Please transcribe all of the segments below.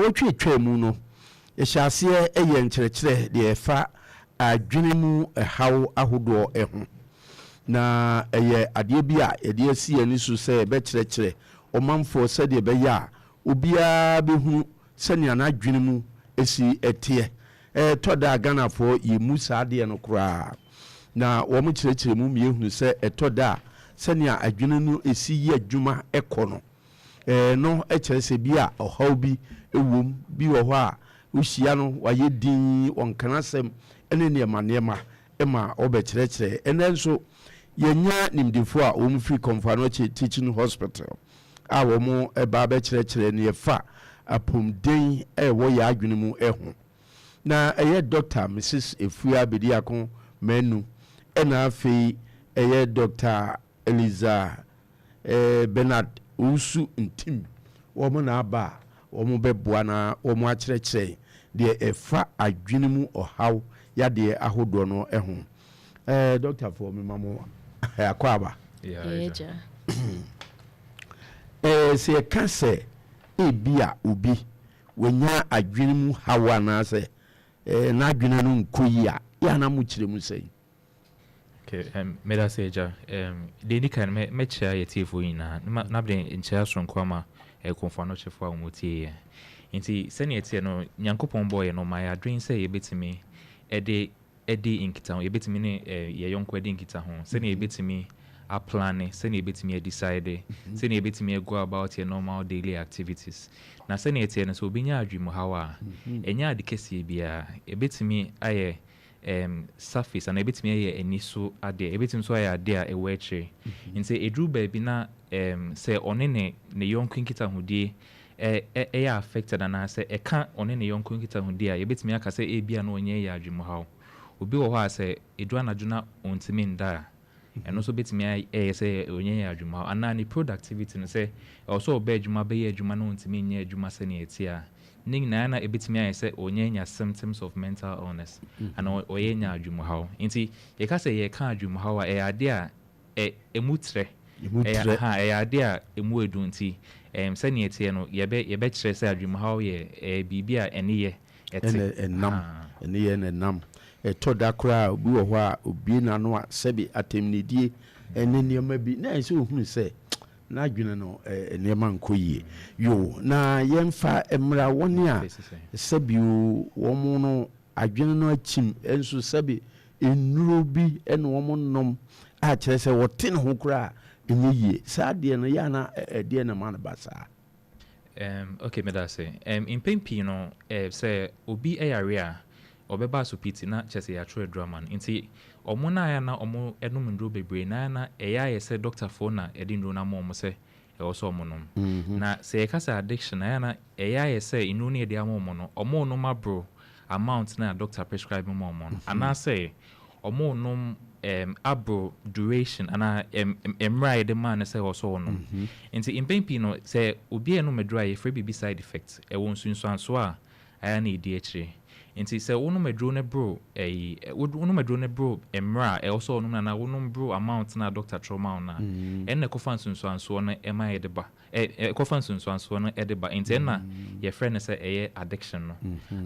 Nawɔtwe atwaa mu no, yɛhyɛ aseɛ yɛ nkyerɛkyerɛ deɛ ɛfa adwene mu haw ahodoɔ ho. Na ɛyɛ adeɛ bi a yɛde asi yɛn ani so sɛ yɛbɛkyerɛkyerɛ ɔmanfoɔ sɛdeɛ ɛbɛyɛ a obiara bɛhunu sɛnea n'adwene mu si teɛ. Ɛtɔ da a Ghanafoɔ yɛmmu saa adeɛ no koraa. Na wɔkyerɛkyerɛ mu ma yɛhunu sɛ ɛtɔ da a sɛnea adwene no si yɛ adwuma kɔ no, ɛno kyerɛ sɛ bi a ɔhaw bi wom. Bi wɔ hɔ a wohyia no wayɛ dinn, ɔnka n'asɛm ne nneɛma nneɛma ma wɔbɛkyerɛkyerɛ. Ɛnnɛ nso yɛanya nimdefoɔ a wɔfiri Komfo Anokye Teaching Hospital a wɔba abɛkyerɛkyerɛ nea ɛfa apɔmuden a ɛwɔ yɛn adwene mu ho. Na ɛyɛ Dɔkta Misis Efua Bediako Manu ɛna afei ɛyɛ Dɔkta Eliza Bernard Owusu Ntim. Wɔn na aba a wɔbɛboa na wɔakyerɛkyerɛ deɛ ɛfa adwene mu ɔhaw yadeɛ ahodoɔ no ho. Dɔktafoɔ, mema mo akwaaba. Yɛ agya. Sɛ yɛka sɛ ebia obi wanya adwene mu haw anaasɛ n'adwene no nkɔ yie a, yɛ ana mokyerɛ mu sɛn? Okay, meda sɛ agya. Deɛ ɛdi kan, mɛkyerɛ yɛ tiefoɔ nyinaa na mede nkyerɛ soronko ama Komfo Anokyefoɔ a wɔtie yɛ. Nti sɛnea ɛteɛ no, Nyankopɔn bɔɔ yɛ no, ɔma yɛ adwene sɛ yɛbɛtumi ɛde ɛdi nkitaho, yɛbɛtumi ne yɛ yɔnko adi nkitaho, sɛnea yɛbɛtumi aplan, sɛnea yɛbɛtumi adecide, sɛnea yɛbɛtumi ago about yɛ normal daily activities. Na sɛnea ɛteɛ no, sɛ obi nya adwemuhaw a, ɛnyɛ ade kɛseɛ biara. Ɛbɛtumi ayɛ surface anaa ɛbɛtumi ayɛ ani so adeɛ, ɛbɛtumi nso ayɛ adeɛ a ɛwɔ akyire. Nti ɛduru baabi na sɛ ɔne ne yɔnko nkitahodie ɛyɛ affected anaasɛ ɛka ɔne ne yɔnko nkitahodie a, yɛbɛtumi aka sɛ ebia na ɔnyɛ yɛ adwemuhaw. Obi wɔ hɔ a sɛ ɛduru anadwo na ɔntumi nda a, ɛno nso bɛtumi ɛyɛ sɛ ɔnyɛ yɛ adwemuhaw. Anaa ne productivity no, sɛ ɛwɔ sɛ ɔbɛ adwuma bɛyɛ adwuma na ɔntumi nyɛ adwuma sɛnea ɛte a, ne nyinaa na ɛbɛtumi ayɛ sɛ ɔnyɛ nya symptoms of mental illness anaa ɔyɛ nya adwemuhaw. Nti yɛka sɛ yɛka adwemuhaw a, ɛyɛ adeɛ a ɛmu trɛ. Ɛmu trɛ. Ha, ɛyɛ adeɛ a ɛmu edu. Nti sɛnea ɛteɛ no, yɛbɛkyerɛ sɛ adwemuhaw yɛ ɛyɛ biribi a ɛne yɛ ɛte. Ɛna ɛnam ɛne yɛ na ɛnam. Ɛtɔ da koraa, obi wɔ hɔ a obie n'ano a, sɛbi, atɛmnidie ɛne nneɛma bi na ɛsɛ ohunu sɛ n'adwene no nneɛma nkɔ yie. Yo, na yɛmfa mmra wɔn a sɛbi wɔn no adwene no akyim nso, sɛbi, nnuro bi ɛna wɔn nom a kyerɛ sɛ wɔte ne ho koraa ɛnyɛ yie. Saa adeɛ no yɛ ana ɛdeɛ na ma no ba saa? Okay, meda ase. Mpɛn pii no, sɛ obi yare a, ɔbɛba asopiti na kyerɛ sɛ yɛatwerɛ aduro ama no. Nti ɔmo na ayɛ na ɔmo nom nnuro bebree na ayɛ na ɛyɛ ayɛ sɛ dɔktafoɔ na ɛde nnuro no ama ɔmo sɛ ɛwɔ sɛ ɔmo nom. Na sɛ yɛka sɛ addiction, ayɛ na ɛyɛ ayɛ sɛ nnuro no yɛde ama ɔmo no, ɔmo nom aboro amount na doctor prescribe ma ɔmo no, anaasɛ ɔmo nom aboro duration anaa mmerɛ a yɛde maa no sɛ ɛwɔ sɛ ɔnom. Nti mpɛn pii no, sɛ obi a ɛnom aduro a, yɛfrɛ biribi side effect, ɛwɔ nsunsuansoɔ a ayɛ na ɛdi akyire. Nti sɛ wonom aduro no boro ɛyi, wonom aduro no boro mmerɛ a ɛwɔ sɛ ɔnom no anaa wonom boro amount na doctor twerɛ ma wo no a, ɛnna ɛkɔfa nsunsuansoɔ no ɛma yɛde ba, ɛkɔfa nsunsuansoɔ no ɛde ba. Nti ɛnna yɛfrɛ no sɛ ɛyɛ addiction no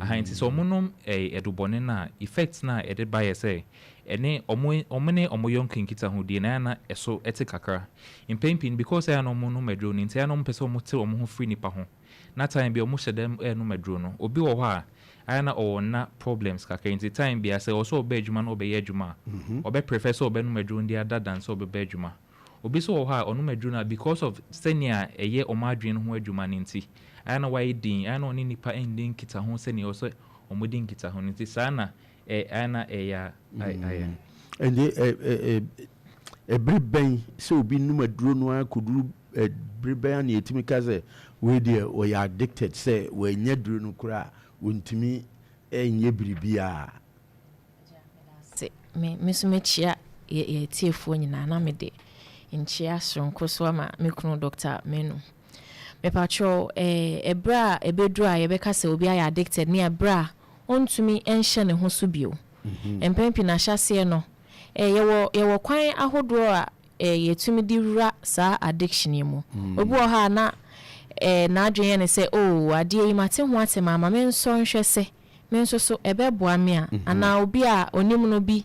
aha. Nti sɛ ɔmo nom ɛdubɔne no a, effect no a ɛde ba yɛ sɛ ɛne ɔmo ne ɔmo yɔnko nkitahodie na ɛyɛ na ɛso ɛte kakra mpɛn pii no, because ɛyɛ na ɔmo nom aduro no. Nti ɛyɛ na ɔmo pɛ sɛ ɔmo te ɔmo ho firi nipa ho na time bi ɔmo hyɛ dɛm ɛnom aduro no. Obi wɔ hɔ a ayɛ na ɔwɔ na problems kakra, nti time bi sɛ ɔwɔ sɛ ɔbɛ adwuma na ɔbɛyɛ adwuma a, ɔbɛ prefer sɛ ɔbɛnom aduro no de ada dan sɛ ɔbɛbɛ adwuma. Obi nso wɔ hɔ a ɔnom aduro no a, because of sɛnea ɛyɛ ɔmo adwene no ho adwuma no nti, ayɛ na wayɛ din, ayɛ na ɔne nipa ndi nkitaho sɛnea ɛwɔ sɛ ɔmo di nkitaho no. Nti saa na ayɛ na ɛyɛ ayɛ. Ɛnde ɛbere bɛn sɛ obi num aduro no ara kɔduru bere bɛn a na yɛtumi ka sɛ wei deɛ ɔyɛ addicted, sɛ wɔanya duro no koraa wɔntumi nyɛ biribiara? Sɛ me nso mekyia yɛ tiefoɔ nyinaa na mede nkyia soronko so ama me kunu Dr. Menu. Mepatwerɛ, ɛberɛ a ɛbɛduru a yɛbɛka sɛ obi ayɛ addicted ne ɛberɛ a ɔntumi nhyɛ ne ho so bio. Mpɛn pii n'ahyɛseɛ no, yɛwɔ kwan ahodoɔ a yɛtumi de wura saa addiction yi mu. Obi wɔ hɔ a na N'adwene yɛ no sɛ, 'Oo, adeɛ yi, mate ho asɛm ara, ma mensɔ nhwɛ sɛ me nso so ɛbɛboa me a. Anaa obi a ɔnim no bi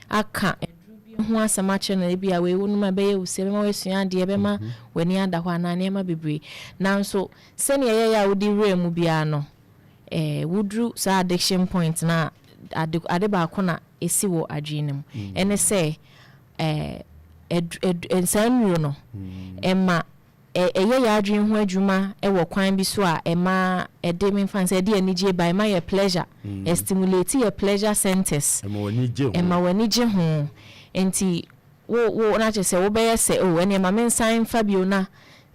aka aduro bi ho asɛm akyerɛ no, ebia wei wonom a ɛbɛyɛ wo sei, ɛbɛma woasua adeɛ, ɛbɛma w'ani ada hɔ anaa nneɛma bebree. Nanso sɛnea ɛyɛeɛ a wode wuraa mu biara no, woduru saa addiction point no a, ade, ade baako na ɛsi wɔ adwene no mu. Ɛne sɛ, saa nnuro no, ɛma ɛyɛ yɛn adwene ho adwuma wɔ kwan bi so a ɛma ɛde, memfa no sɛ ɛde anigyeɛ ba, ɛma yɛ pleasure, ɛstimulate yɛ pleasure centers. Ɛma w'ani gye ho. Ɛma w'ani gye ho. Nti wo, wo, na kyerɛ sɛ wobɛyɛ sɛ, oh, ɛneɛ ma mensan mfa bio na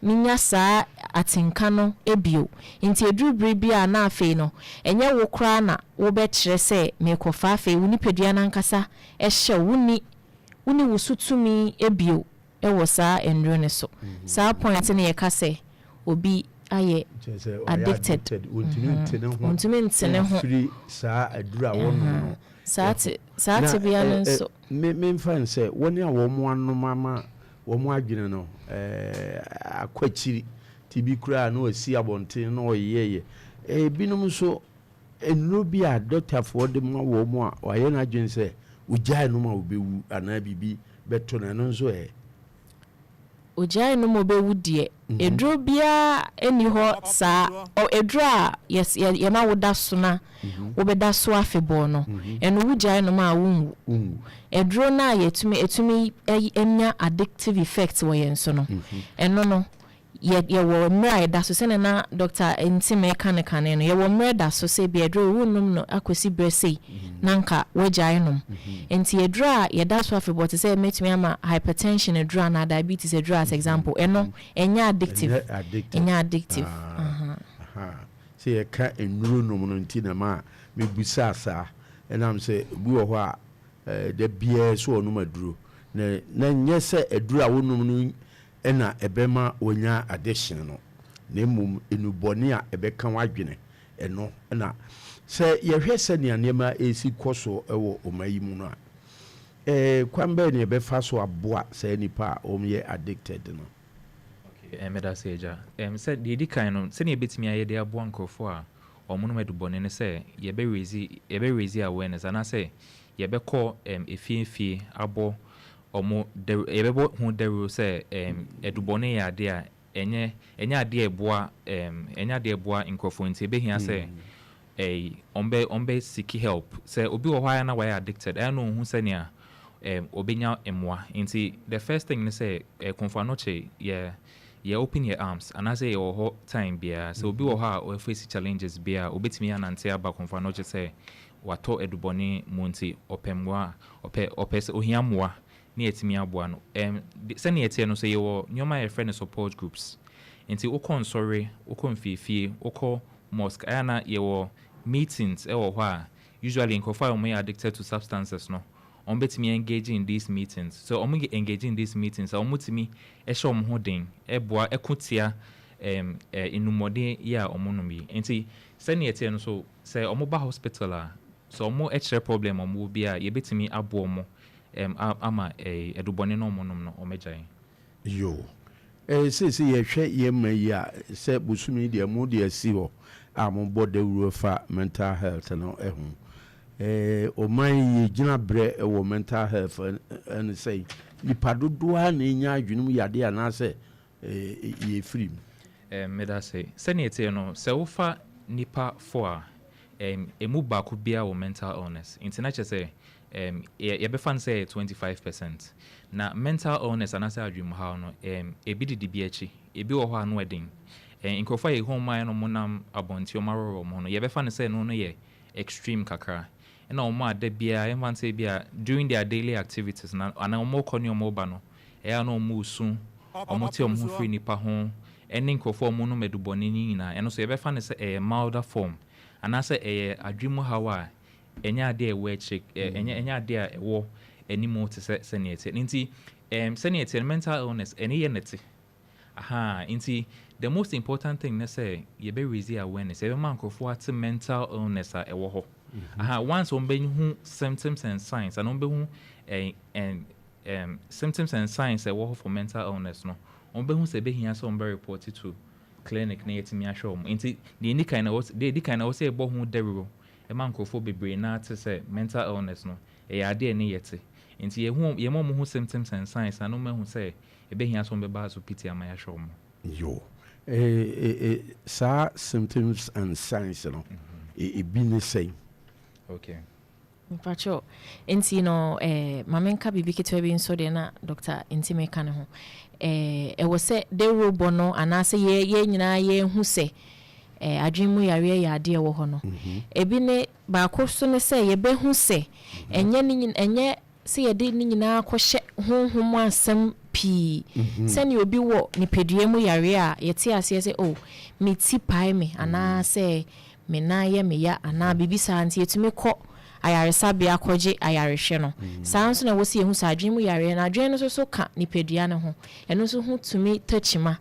menya saa atenka no bio. Nti ɛduru bere bi a na afei no, ɛnyɛ wo koraa na wobɛkyerɛ sɛ merekɔfa, afei wo nipadua no ankasa hyɛ wo, wonni, wonni wo so tumi bio wɔ saa nnuro no so. Saa point no yɛka sɛ obi ayɛ Kyerɛ sɛ ɔyɛ addicted. Addicted. Ɔntumi nte ne ho Ɔntumi nte ne ho. mfiri saa aduro a wɔnom no Saa ho. te, saa Na tebea no nso. Me, memfa no sɛ wɔn a wɔn anom ama wɔn adwene no akɔ akyiri, nti bi koraa na wɔasi abɔnten na wɔyeyɛyɛ. Ebinom nso, nnuro bi a dɔktafoɔ de ma wɔn a wɔayɛ n'adwene sɛ ogyae nom a wɔbɛwu anaa biribi bɛto no, ɛno nso ɛ? Ogyae nom a ɔbɛwu deɛ, aduro biara nni hɔ saa. Aduro a yɛma woda so na wobɛda so afebɔɔ no, ɛno wogyae nom a wonwu. Wonwu. Aduro no a yɛtumi, ɛtumi nya addictive effect wɔ yɛn so no, ɛno no, yɛwɔ mmerɛ a ɛda so sɛnea na Dr. Ntim ɛka no kane no, yɛwɔ mmerɛ da so sɛ bi aduro wonnom no akɔsi berɛ sei na nka woagyae nom. Nti aduro a yɛda so afebɔɔ te sɛ mɛtumi ama hypertension aduro anaa diabetes aduro as example, ɛno ɛnyɛ addictive. Ɛnyɛ addictive. Ɛnyɛ addictive. Ah, aha. Sɛ yɛka nnuro nom no nti na ma mebusaa saa, ɛnam sɛ obi wɔ hɔ a da biara sɛ ɔnom aduro na nyɛ sɛ aduro a wonom no ɛna ɛbɛma wɔnya addiction no, na mmom nnubɔne a ɛbɛka w'adwene ɛno. Na sɛ yɛhwɛ sɛnea nneɛma ɛsi kɔ so wɔ ɔma yi mu no a, kwan bɛɛ ne yɛbɛfa so aboa saa nipa a wɔyɛ addicted no? Okay, meda ase, agya. Sɛ deɛ ɛdi kan no, sɛnea yɛbɛtumi ayɛ de aboa nkurɔfoɔ a wɔnom adubɔne ne sɛ yɛbɛ raise awareness anaasɛ yɛbɛkɔ efie efie abɔ ɔmo dɛw, yɛbɛbɔ ho dawuro sɛ adubɔne yɛ adeɛ a ɛnyɛ adeɛ a ɛboa nkurɔfoɔ, nti ɛbɛhia sɛ ɔmbɛ seek help. Sɛ obi wɔ hɔ a na wayɛ addicted, ɛyɛ na ohun sɛnea ɔbɛnya mmoa. Nti the first thing ne sɛ Komfo Anokye yɛ open yɛ arms anaasɛ yɛwɔ hɔ time biara. Sɛ obi wɔ hɔ a ɔface challenges bi a, obɛtumi anante aba Komfo Anokye sɛ watɔ adubɔne mu nti ɔpɛ mmoa, ɔpɛ sɛ ohia mmoa ne yɛtumi aboa no. Sɛnea yɛteɛ no so, yɛwɔ nneɛma a yɛfrɛ no support groups. Nti wokɔ nsɔre, wokɔ mfiefie, wokɔ mosque, ɛyɛ na yɛwɔ meetings ɛwɔ hɔ a usually nkurɔfoɔ a wɔyɛ addicted to substances no, wɔn bɛtumi engage in these meetings. So wɔn engage in these meetings a, wɔn tumi ɛhyɛ wɔn ho den, ɛboa ɛko tia nnumɔden yi a wɔn nom yi. Nti sɛnea yɛteɛ no so, sɛ wɔn ba hospital a, sɛ wɔn ɛkyerɛ problem a wɔn wɔ bi a, yɛbɛtumi aboa wɔn ama ɛdubɔne no wɔn nom no wɔn agyae. Yo, seesei yɛhwɛ yɛn ma yi a, sɛ bosome deɛ mo de asi hɔ a mobɔ dawuro fa mental health no ho, ɔman yi yɛgyina berɛ wɔ mental health ɛne sɛ nipa dodoɔ a na ɛnya adwene mu yadeɛ anaasɛ yɛfiri mu? Meda sɛ sɛnea ɛteɛ no, sɛ wofa nipa fo a, emu baako biara wɔ mental illness. Nti na kyerɛ sɛ yɛbɛfa no sɛ 25%. Na mental illness anaasɛ adwenemhaw no, ebi didi bi akyi, ebi wɔ hɔ a no ɛden. Nkurɔfoɔ a yɛhu ɔmo a no nam abɔnten, ɔmo aworɔ ɔmo ho no, yɛbɛfa no sɛ no yɛ extreme kakra. Ɛna ɔmo a da biara, yɛmfa no sɛ bi a during their daily activities na anaa ɔmo kɔ ne ɔmo ba no, ɛyɛ a na ɔmo su, ɔmo te ɔmo ho firi nipa ho, ɛne nkurɔfoɔ a ɔmo nom adubɔne no nyinaa, ɛno nso yɛbɛfa no sɛ ɛyɛ milder form anaasɛ ɛyɛ adwene haw a ɛnyɛ adeɛ a ɛwɔ akyire, ɛnyɛ adeɛ a ɛwɔ anim te sɛ sɛnea ɛteɛ. Nti sɛnea ɛteɛ no, mental illness ɛne yɛ nɛte aha. Nti the most important thing ne sɛ yɛbɛ raise awareness, yɛbɛma nkurɔfoɔ ate mental illness a ɛwɔ hɔ aha. Once wɔn bɛhu symptoms and signs ana wɔn bɛhu symptoms and signs a ɛwɔ hɔ for mental illness no, wɔn bɛhu sɛ ɛbɛhia sɛ wɔn bɛ report to clinic na yɛtumi ahwɛ wɔn. Nti deɛ ɛdi kan na ɛwɔ deɛ ɛdi kan na ɛwɔ sɛ yɛbɔ ho dawuro ɛma nkurɔfoɔ bebree naa te sɛ mental illness no ɛyɛ adeɛ ne yɛte. Nti yɛhu yɛma wɔn ho symptoms and signs na wɔn ahu sɛ ɛbɛhia sɛ wɔn bɛba asopiti ama yɛahwɛ wɔn. Yo, saa symptoms and signs no, ebi ne sɛn? Okay. Mpakyɛw, nti no ma menka biribi ketewa bi nso deɛ na Dr. Ntimi ka ne ho. Ɛwɔ sɛ dawurobɔ no anaasɛ yɛ nyinaa yɛhu sɛ adwene mu yareɛ yɛ adeɛ wɔ hɔ no. Ebi ne baako so ne sɛ yɛbɛhu sɛ ɛnyɛ ne ɛnyɛ sɛ yɛde ne nyinaa kɔhyɛ honhom asɛm pii. Sɛnea obi wɔ nipadua mu yareɛ a yɛte aseɛ sɛ, oh, me ti pae me anaasɛ me nan yɛ me ya anaa biribi saa, nti yɛtumi kɔ ayaresabea kɔgye ayarehwɛ no. Saa nso na ɛwɔ sɛ yɛhu sɛ adwene mu yareɛ no, adwene no nso so ka nipadua no ho, ɛno nso ho tumi tɔ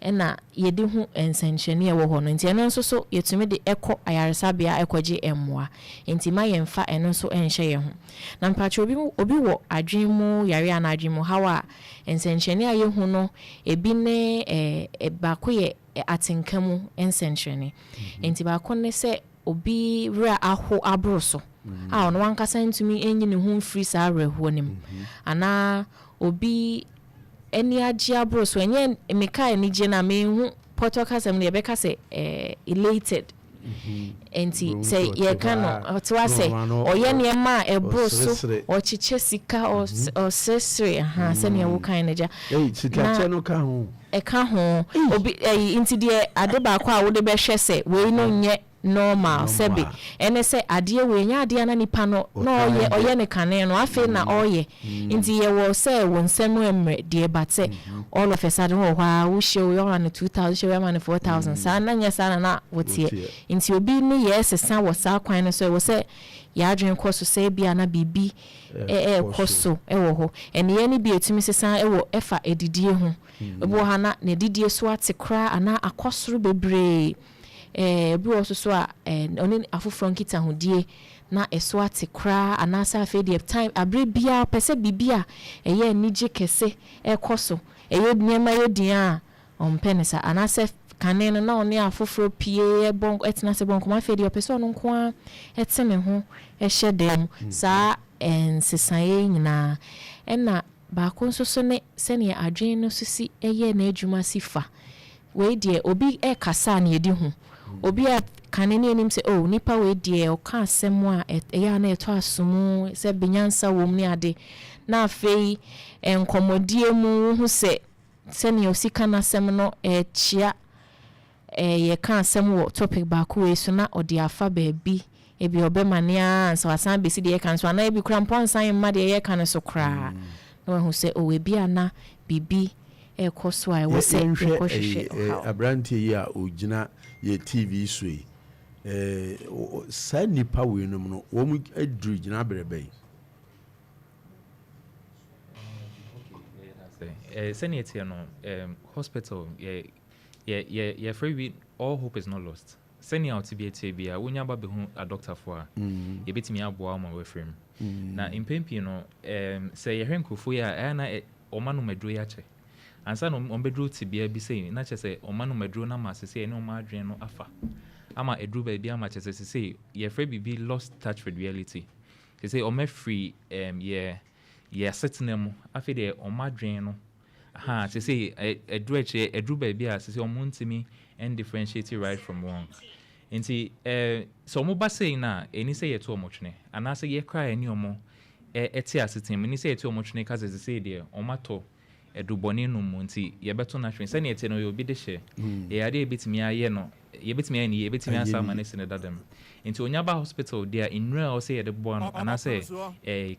ɛna yɛde hu nsɛnkyerɛnne a ɛwɔ hɔ no. Nti ɛno nso so yɛtumi de ɛkɔ ayaresabea ɛkɔgye mmoa, nti ma yɛmfa ɛno nso ɛnhyɛ yɛn ho. Na mpakyɛ, obi wɔ adwene mu yareɛ anaa adwene mu haw a, nsɛnkyerɛnne a yɛhu no ebi ne baako yɛ atenka mu nsɛnkyerɛnne. Nti baako ne sɛ obi werɛ aho aboro so a ɔno ankasa ntumi nyi ne ho mfiri saa awerɛhoɔ no mu, anaa obi ani agye aboro so. Ɛnyɛ meka anigye no a mehu pɔtɔ kasɛm no, yɛbɛka sɛ elated. Nti sɛ yɛka no, ɔte wa sɛ ɔyɛ nneɛma a ɛboro so, ɔkyekyɛ sika, ɔseresere ha sɛnea wokan no gya. Sikakyɛ no ka ho. Ɛka ho obi ɛyi. Nti deɛ ade baako a wode bɛhwɛ sɛ wei no nyɛ normal, sɛbi, ɛne sɛ adeɛ wei nyɛ adeɛ na nipa no na ɔyɛ ne kane no, afei na ɔyɛ. Nti yɛwɔ sɛ wɔn nsɛm mmerɛ deɛ, but sɛ all of a sudden wɔ hɔ a wohyia wo yɛ no 2,000, hyɛ wo ama no 4,000, saa na nyɛ saa na wɔteɛ. Nti obi ne yɛ sesa wɔ saa kwan no so, ɛwɔ sɛ yɛadwene kɔ so sɛ ebia na biribi ɛɛkɔ so ɛwɔ hɔ. Ɛneyɛ no bi etumi sesa ɛwɔ ɛfa edidie ho. Ebi wɔ ha na n'edidie so ate koraa anaa akɔ soro bebree. Ebi wɔ so a ɔne afoforɔ nkitahodie na ɛso ate koraa, anaasɛ afei deɛ time abere biara pɛ sɛ biribi a ɛyɛ anigye kɛse ɛkɔ so, ɛyɛ nneɛma yɛ din a ɔmpɛ ne sa, anaasɛ kane no na ɔne afoforɔ pie ɛbɔ, ɛtena ase bɔ nkɔmɔ, afei deɛ ɔpɛ sɛ ɔno nko ara ɛte ne ho ɛhyɛ dan mu. Saa nsesaeɛ yi nyinaa. Ɛna baako nso so ne sɛnea adwene no so si ɛyɛ n'adwuma si fa. Wei deɛ, obi ɛkasa a na yɛdi ho obi a kane ne anim sɛ, oh, nipa wei deɛ ɔka asɛm a ɛyɛ a na ɛtɔ asomu sɛ benyansa wɔ mu ne ade, na afei nkɔmmɔdie mu wohu sɛ sɛnea osi ka n'asɛm no ɛkyia yɛka asɛm wɔ topic baako wei so na ɔde afa baabi, ebi ɔbɛma ne ara nsa wasan bɛsi deɛ yɛka no so, anaa ebi kora mpɔ nsan mma deɛ yɛka no so koraa, na wahu sɛ, oh, ebi ana biribi ɛrekɔ so a ɛwɔ sɛ yɛnhwɛ yɛkɔhwehwɛ ɔhaw. Aberanteɛ yi a ɔgyina yɛ TV so yi, saa nnipa wei nom no, wɔn aduru gyina berɛ bɛn? Sɛnea ɛteɛ no, hospital yɛfrɛ bi all hope is not lost. Sɛnea ɔte bi ɛteɛ bi a wonya ba bɛhu adɔktafoɔ a, yɛbɛtumi aboa wo ma woafiri mu. Na mpɛn pii no, sɛ yɛhwɛ nkurɔfoɔ yi a, ɛyɛ na ɔma nom aduro yi akyɛ ansa na ɔmbɛduru tebea bi sei, na kyerɛ sɛ ɔma nom aduro no ama sesei ɛne ɔma adwene no afa ama aduru baabi ama kyerɛ sɛ sesei yɛfrɛ biribi lost touch with reality. Sesei ɔma firi yɛ asetena mu, afei deɛ ɔma adwene no ha sesei aduru akyire, aduru baabi a sesei ɔmo ntumi ndifferentiate right from wrong. Nti sɛ ɔmo ba sei no a, ɛni sɛ yɛto ɔmo twene anaasɛ yɛkora ɛne ɔmo ɛte asetena mu. Ɛni sɛ yɛto ɔmo twene ka sɛ sesei deɛ ɔmo atɔ adubɔne no mu nti yɛbɛto no atwene. Sɛnea ɛte no, yɛ obi de hyɛ ɛyɛ adeɛ a yɛbɛtumi ayɛ no, yɛbɛtumi ayɛ no yie, yɛbɛtumi asa ama no si ne dadam. Nti onya ba hospital deɛ, nnura a ɔsɛ yɛde boa no anaasɛ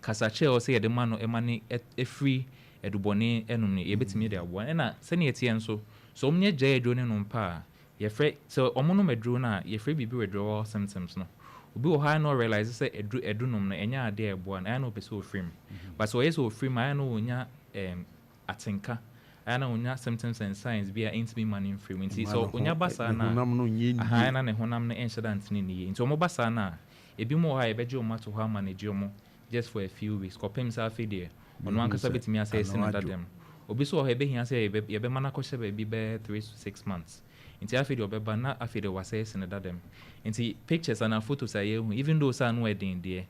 kasakyerɛ a ɔsɛ yɛde ma no ɛma ne ɛfiri adubɔne ɛnom no, yɛbɛtumi de aboa. Ɛna sɛnea ɛteɛ nso, sɛ ɔmo nyɛ gyae aduro ne nom pa a, yɛfrɛ sɛ ɔmo nom aduro no a, yɛfrɛ biribi withdrawal symptoms no. Obi wɔ hɔ a na ɔrealise sɛ aduro nom no ɛnyɛ adeɛ a ɛboa no, ɛyɛ na ɔpɛ sɛ ɔfiri mu. But sɛ ɔyɛ sɛ ɔfiri mu a, ɛyɛ na ɔnya atenka, ɛyɛ na ɔnya symptoms and signs bi a ɛntumi ma no mfiri mu. Nti sɛ ɔnya ba saa no a, aha, ɛna ne honam no ɛnhyɛ da ntene ne yie. Nti ɔmo ba saa no a, ebi mu wɔ hɔ a yɛbɛgye ɔmo ato hɔ ama no gye ɔmo just for a few weeks kɔpem sɛ afei deɛ ɔno ankasa bɛtumi asɛ ɛsi ne dadam. Obi so wɔ hɔ, ɛbɛhia sɛ yɛbɛma no akɔhyɛ baabi bɛyɛ 3 to 6 months. Nti afei deɛ ɔbɛba na afei deɛ wasɛe se no dada mu. Nti pictures anaa photos a yɛhu, even though sɛ ano ɛden deɛ,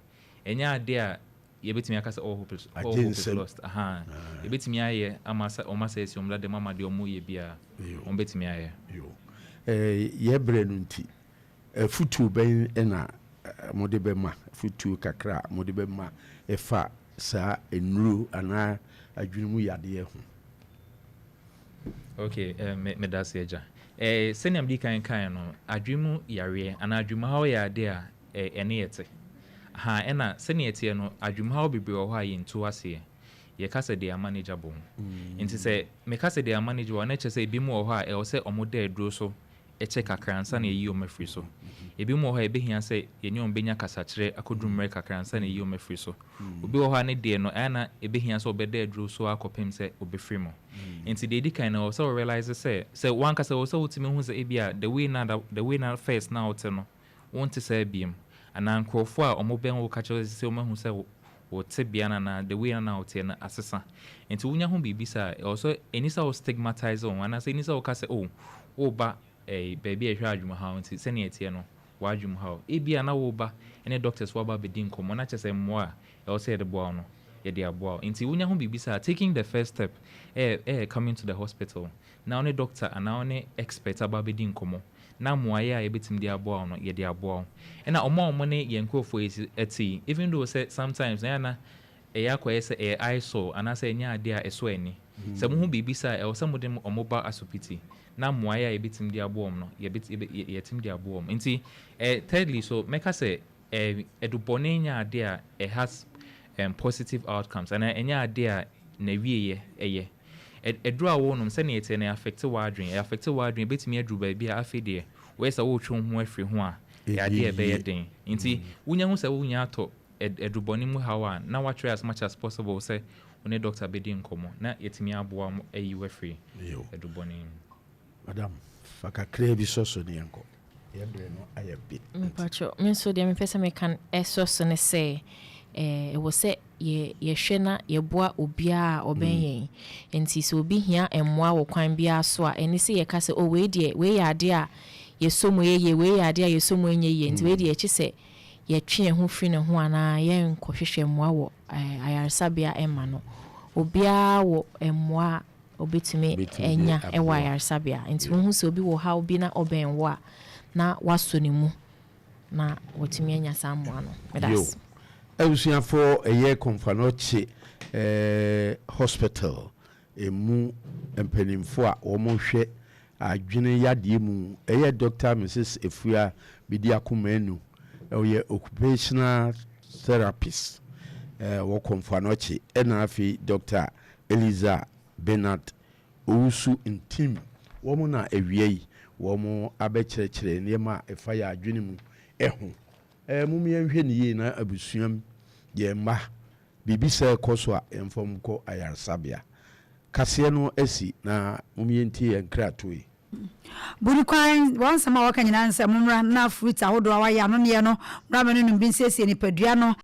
ɛnyɛ adeɛ a yɛbɛtumi aka sɛ all Agye hope is nsam. lost. Aha. Yɛbɛtumi ayɛ ama sɛ ɔmo asɛe si ɔmo dada mu ama deɛ ɔmo yɛ biara ɔmo bɛtumi ayɛ. Yo. Yɛbrɛ no nti, afutuo bɛn ɛna mode bɛma, afutuo kakra a mode bɛma ɛfa saa nnuro anaa adwene mu yadeɛ ho? Okay, meda ase, agya. Sɛnea mede kan kan no, adwene mu yareɛ anaa adwenemhaw yɛ adeɛ a ɛne yɛ te ha. Ɛna sɛnea ɛteɛ no, adwenemhaw bebree wɔ hɔ a yɛntu aseɛ. Yɛka sɛ they are manageable. Nti sɛ meka sɛ they are manageable, na kyerɛ sɛ ebi mu wɔ hɔ a ɛwɔ sɛ ɔmo da aduro so ɛkyɛ kakra ansa na yɛyi ɔmo afiri so. Ebi mu wɔ hɔ a ɛbɛhia sɛ yɛne ɔmo bɛnya kasakyerɛ akɔduru mmerɛ kakra ansa na yɛyi ɔmo afiri so. Obi wɔ hɔ a ne deɛ no ɛyɛ na ɛbɛhia sɛ ɔbɛda aduro so akɔpem sɛ ɔbɛfiri mu. Nti deɛ ɛdi kan no, ɛwɔ sɛ ɔrealise sɛ wankasa ɛwɔ sɛ wotumi hu sɛ ebi a the way na first na wote no, wonte saa biem, anaa nkurɔfoɔ a ɔmo bɛn wo ka kyerɛ sɛ ɔmo ahu sɛ wo te bea no anaa the way na na woteɛ no asesa. Nti wonya ho biribi saa, ɛwɔ sɛ ɛni sɛ wo stigmatize wo ho anaasɛ ɛni sɛ woka sɛ, oh, woba baabi a ɛhwɛ adwumahaw nti sɛnea ɛteɛ no w'adwumahaw. Ebia na woba ɛne doctors waba abɛdi nkɔmmɔ na kyerɛ sɛ mmoa a ɛwɔ sɛ yɛde boa wo no, yɛde aboa wo. Nti wonya ho biribi saa, taking the first step ɛyɛ coming to the hospital na wo ne doctor anaa wo ne expert aba abɛdi nkɔmmɔ na mmoayɛ a yɛbɛtumi de aboa wo no, yɛde aboa wo. Ɛna ɔmo a ɔmo ne yɛn nkurɔfoɔ yi ɛte yi, even though sɛ sometimes na yɛ na ɛyɛ akɔyɛ sɛ ɛyɛ eyesore anaasɛ ɛnyɛ adeɛ a ɛsɔ ani, sɛ mohu biribi saa, ɛwɔ sɛ mode ɔmo ba asopiti na mmoayɛ a yɛbɛtumi de aboa ɔmo no, yɛtumi de aboa ɔmo. Nti thirdly so, mɛka sɛ ɛdubɔne nyɛ adeɛ a it has positive outcomes anaa ɛnyɛ adeɛ a n'awieɛ ɛyɛ. Ɛduru a wɔnom, sɛnea ɛteɛ no, affect w'adwene, ɛ affect w'adwene, ɛbɛtumi aduru baabi a afei deɛ wɔyɛ sɛ wɔretwe wo ho afiri ho a, ɛyɛ adeɛ a ɛbɛyɛ den. Nti wonya ho sɛ wonya atɔ ɛdubɔne mu haw a, na watry as much as possible sɛ wo ne doctor bɛdi nkɔmmɔ na yɛtumi aboa mo ayi wo afiri ɛdubɔne mu. Madam, fa kakraa bi sɔ so ne yɛnkɔ, yɛbrɛ no ayɛ bi. Mpakyɛ, me nso deɛ mepɛ sɛ meka ɛsɔ so ne sɛ ɛwɔ sɛ yɛhwɛ na yɛboa obiara a ɔbɛn yɛn. Nti sɛ obi hia mmoa wɔ kwan biara so a, ɛne sɛ yɛka sɛ, oh, wei deɛ, wei yɛ adeɛ a yɛsɔ mu yɛ, wei yɛ adeɛ a yɛsɔ mu nyɛ yie, nti wei deɛ ɛkyi sɛ yɛtwe yɛn ho firi ne ho anaa yɛnkɔhwehwɛ mmoa wɔ ayaresabea ɛma no. Obiara wɔ mmoa a obɛtumi anya ɛwɔ ayaresabea. Nti wohu sɛ obi wɔ haw bi na ɔbɛn wo a, na wasɔ ne mu na wɔtumi anya saa mmoa no. Yo, abusuafoɔ, ɛyɛ Komfo Anokye Hospital emu mpanimfoɔ a wɔhwɛ adwene yadeɛ mu, ɛyɛ Dr Mrs Efua Bediako Manu, ɔyɛ occupational therapist wɔ Komfo Anokye, ɛna afei Dr Eliza Bernard Owusu Ntim, wɔn na awia yi wɔn abɛkyerɛkyerɛ nneɛma a ɛfa yɛ adwene mu ɛho. Mom yɛnhwɛ ne yie na abusuam yɛn mma biribi sɛ ɛkɔ so a, yɛmfa mu kɔ ayaresabea. Kaseɛ no asi na mom yɛntie yɛn kratoɔ yi. Buri kwan, wɔn nsɛm a wɔka nyinaa nsɛ mommra na fruit ahodoɔ a wɔayɛ anoneɛ no mmra mɛnonom bi nsiesie nipadua no.